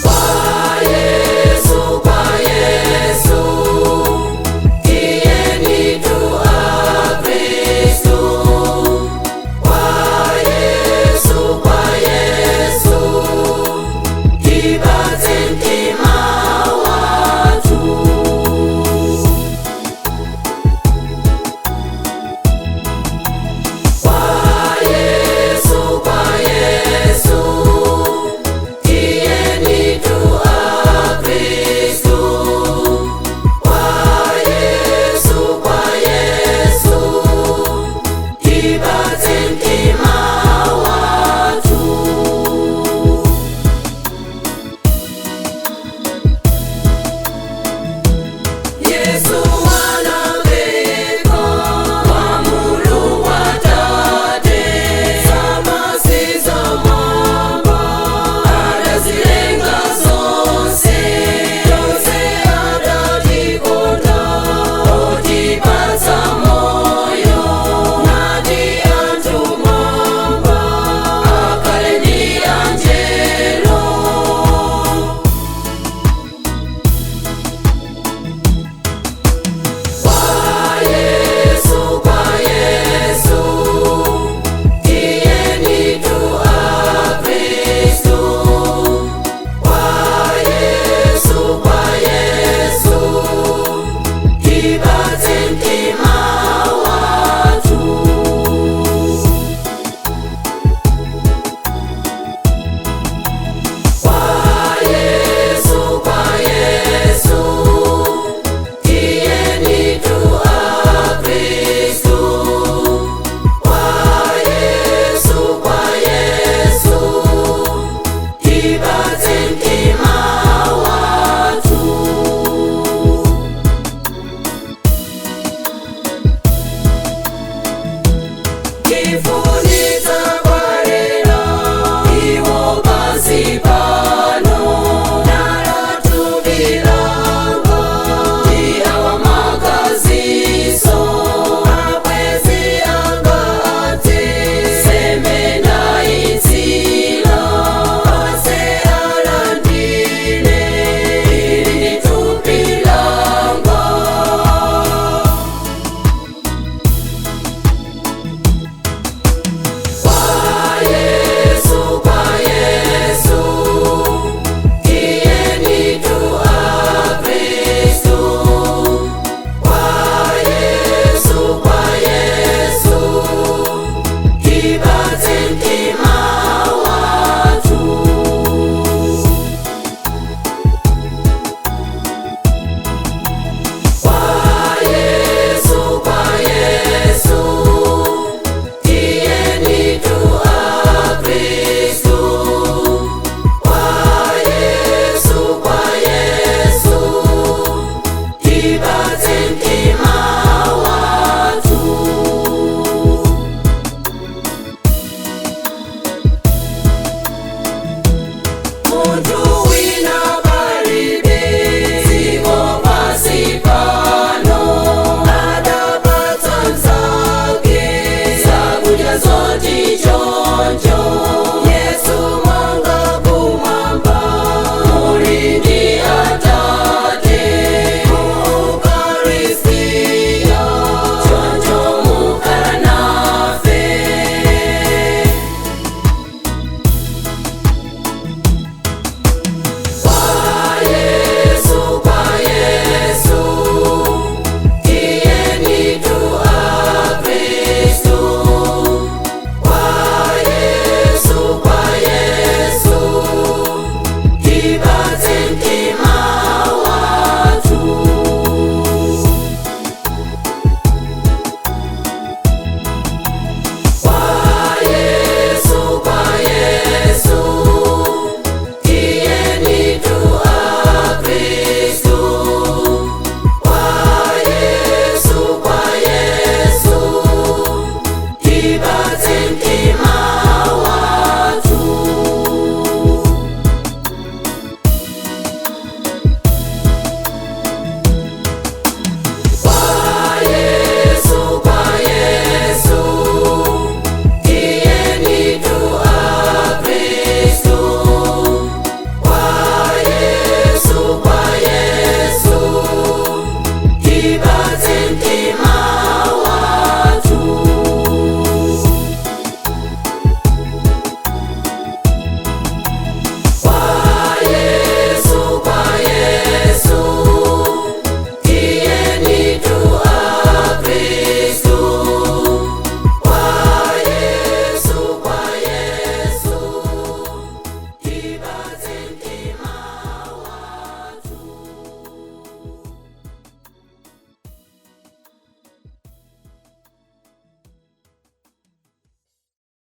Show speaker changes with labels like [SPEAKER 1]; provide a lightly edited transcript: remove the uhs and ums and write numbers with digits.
[SPEAKER 1] Kwa Yesu, tiyeni tu Akristu. Kwa Yesu, tipatse mtima wathu. Kwa Yesu, tiyeni tu Akristu. Kwa Yesu, tipatse mtima wathu. Yesu mwana wa Mulungu Atate, zamasiza mwamba, adazilenga zonse, tonse adatikonda, otipatsa moyo, nati anthu mwamba, akhale ndi angelo. Kwa Yesu, tiyeni tu Akristu. Kwa Yesu, tipatse mtima wathu. Kwa Yesu, tiyeni tu Akristu. Kwa Yesu, tipatse mtima wathu. Tifunitsa kwalero iwo pansi pano nalatubila.